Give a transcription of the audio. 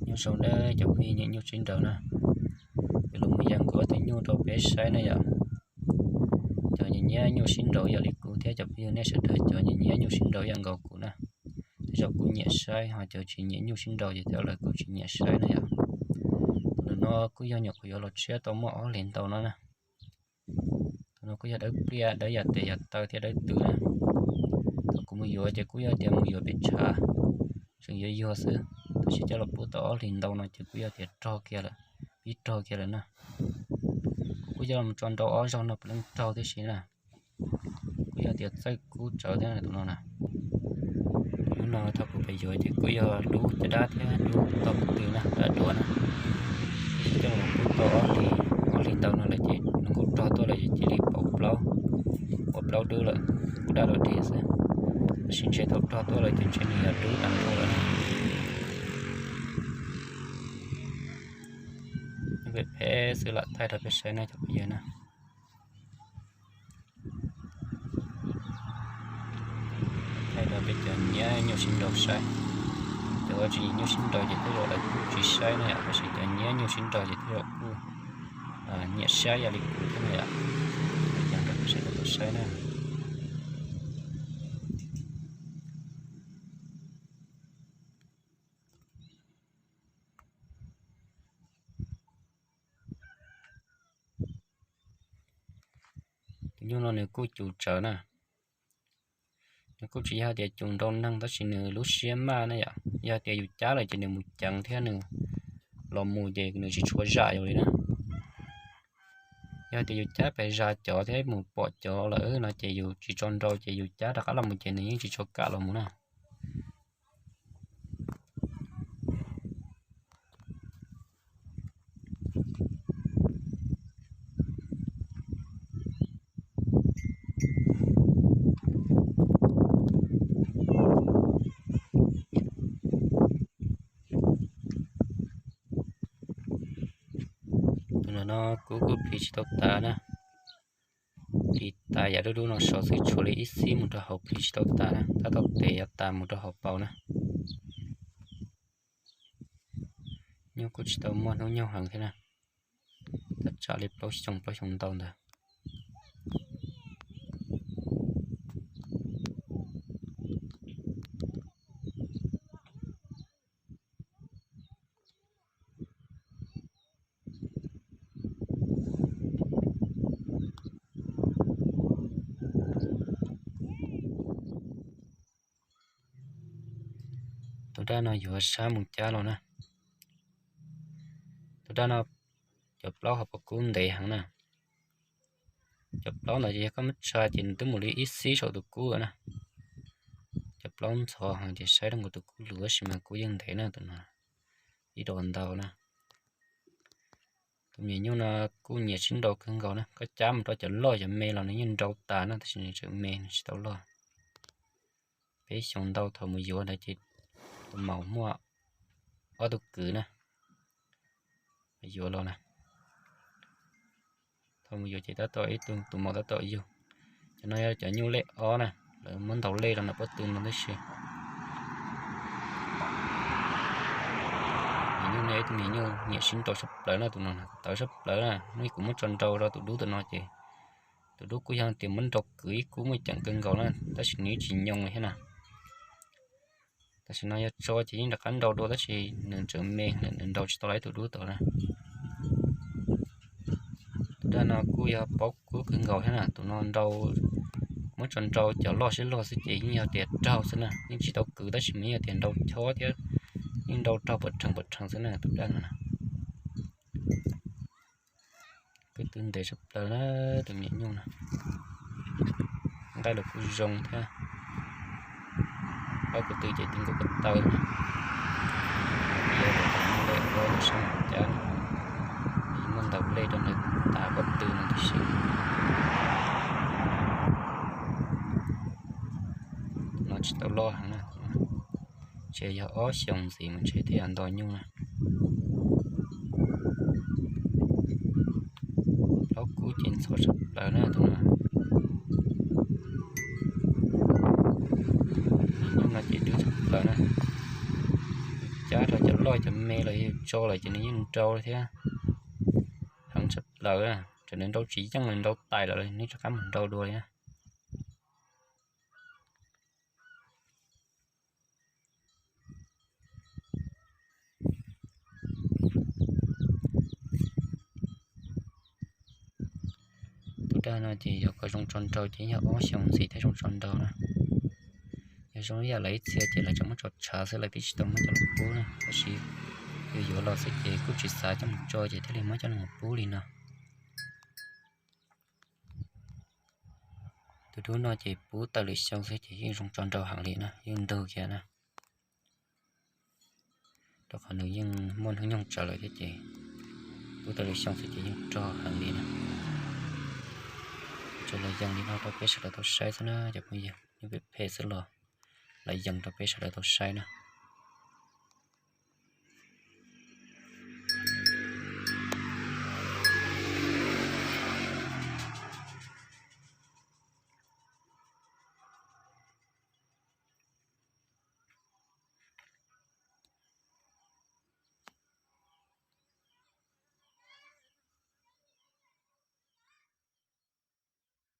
Nyob zoo nawb cov phooj ywg nyiam nyuj sib nraus na, kuv los mus ya nkaus tus nyuj rau peb saib na yom. Cov nyiam nyiam nyuj sib nraus yam li kuv thiab cov phooj ywg nej sawv daws cov nyiam nyiam nyuj sib nraus yam nkaus kuv na, tej zaum kuj nyiam saib, ho cov tsis nyiam nyuj sib nraus ces tej zaum lawv kuj tsis nyiam saib na yom. Tus no kuj yog nyuam qhuav yuav los tshiab tau muaj ob hlis ntau no na. Tus no kuj yog dawb pliaj, dawb yam tes yam taw thiab dawb twg na. Thaum kuv mus yuav ces kuj yog tias mus yuav pem tshav, tseem yuav yuag xwb, tab sis coj los pub tau ob hlis ntau no ces kuj yog tias rog kiag lawm, pib rog kiag lawm na. Kuv kuj coj los tso nrau ob zaug no puav leej raug tib si na. Kuj yog tias txawj kub tsawv thiab tus no na. Hnub no thaum kuv pem yuav ces kuj yog lub caj dab thiab lub tog ko tw na, dab duav na. Coj los pub tau ob hlis, ob hlis ntau no lawm ces nws kuj rog tuaj lawm ces cia li pauv plaub, ua plaub dub lawm, kuj daj dua dig xwb. Tab sis ntshe thaum rog tuaj lawm ces ntshe nws yuav dub tag nrho lawm na. Phem phem xwb lam thaij rau peb saib na cov phooj ywg na. Thaij rau peb cov nyiam nyuj sib nraus saib. Cov tsis nyiam nyuj sib nraus ces tej zaum lawv kuj tsis saib na yom, tab sis cov nyiam nyuj sib nraus ces tej zaum kuj nyiam saib yam li kuv thiab na yom. Ces rau peb sawv daws tau saib na. Tus nyuj no nws kuj cum tsawv na. Nws kuj tsis yog tias cum nrau neeg tab sis nws lub siab maj na yom. Yog tias yus cab lawm ces nws mus ceev thiab nws los mus ces nws tsis tshua zam yus li na. Yog tias yus cab pes zag cov thiab mus pom cov lawm no ces yus tsis tso nrau ces yus cab rov qab los mus ces nws yeej tsis tshua kam los mus na. Tus no no kuv kuj plhis tsis tau tas na. Plhis tas yam dub dub no sov xwb, tshuav li ib xib mus rau hauv plhis tsis tau tas na, tab tom tes yuav tas mus rau hauv paus na. Nyuj kuj tsis tau muaj hnub nyoog heev thiab na, tab tsam li plaub xyoo plaub xyoo ntau ntawd. Tus daj no yuav sab mus cab los na. Tus daj no cov plaub hauv paus kub ntev heev na. Cov plaub ntawd ces yog koj muab tsa ces nws twb mus li ib xib saum tus kub na. Cov plaub ntxhov heev ces saib rau nkaus tus kub lus tab sis mas kub yeej ntev na tus no, ib dos ntau na. Tus me nyuj no kuj nyiam sib nraus kawg nkaus na, koj cab mus rau cov loj cov me los nws yeej nrau tas na, tab sis nws tseem me nws tsis tau loj. Peb xyoos ntau thaum mus yuav ntawd ces tus maum muaj ob tug kwv na, yuav los na. Thaum mus yuav ces tab tom ib tug tus maum tab tom yug. Cov no yog cov nyuj lej ob na, lawv muab ntaus lej rau ntawm pob tw no tib si. Nyuj no ib tug me nyuj nyiam sib nraus sab plaws na, tus no tawv sab plaws na, hnub kuv muab tso nrau rau tus dub tus no ces tus dub kuj yog tias muab nrau kwv ib kub muaj ceem kawg nkaus na, tab sis nws tsis nyoo li thiab na. Tam sim no yog tso ces yeej rov qab nrau dua tab sis nws tseem me lawm, nws nrau tsis tau lawm tus dub tod na. Tus daj no kuj yog paub kub kawg nkaus thiab na, tus no nrau, muab tso nrau cov loj siab luag xwb ces yeej yog tias raug xwb na, yeej tsis tau kwv tab sis mas yeej yog tias nrau chob thiab yeej nrau raug pam rhees pam rhees xwb na tus daj no na. Kwv tw ntev sab plaws na, tus me nyuam nyuj no. Nqaij los kuj zoo thiab. Plaub kwv tw ces ti nkaus ko taw na. Cia los cov nyuj lej ob sab cab, muaj ntaus lej rau ntawm tav pob tw no tib si. No tsis tau loj heev na, ntshe yog ob xyoos ntxiv mas ntshe thiaj nto nyuj na. Plaub kub ces ntxhov sab plaws na tus no. Nyuj no ces dub sab plaws na. Cab rau cov Tso cov me los yog tso lawm ces nws yeej nrau thiab. Heev tshaj plaws, thaum nws nrau tsis yeej, nws nrau tais lawm nej rov qab mus nrau dua li na. Tus daj no ces yog kom zoo tso nrau ces yog ob xyoos ntxiv thiaj zoo tso nrau na. Yog zoo ib yam lawv ib txhia ces lawv tseem muab tso tshav xwb, lawv twb tsis tau muab coj los pub na, tab sis yus yuav los xwb ces kuj tsis xav coj mus tso ces thiaj li muab coj los pub li no. Tus dub no ces pub tawm lwm xyoo xwb ces yeej zoo tso nrau heev li na, yeej ntug kiag na. Rau qhov nws yeej muaj hnub nyoog tsawv lawm thiab ces pub tawm lwm xyoo xwb ces yeej rog heev li na. Tsuas los yees li no rau peb sawv daws tau saib xwb na cov phooj ywg, nyob phem phem xwb los los yees rau peb sawv daws tau saib na.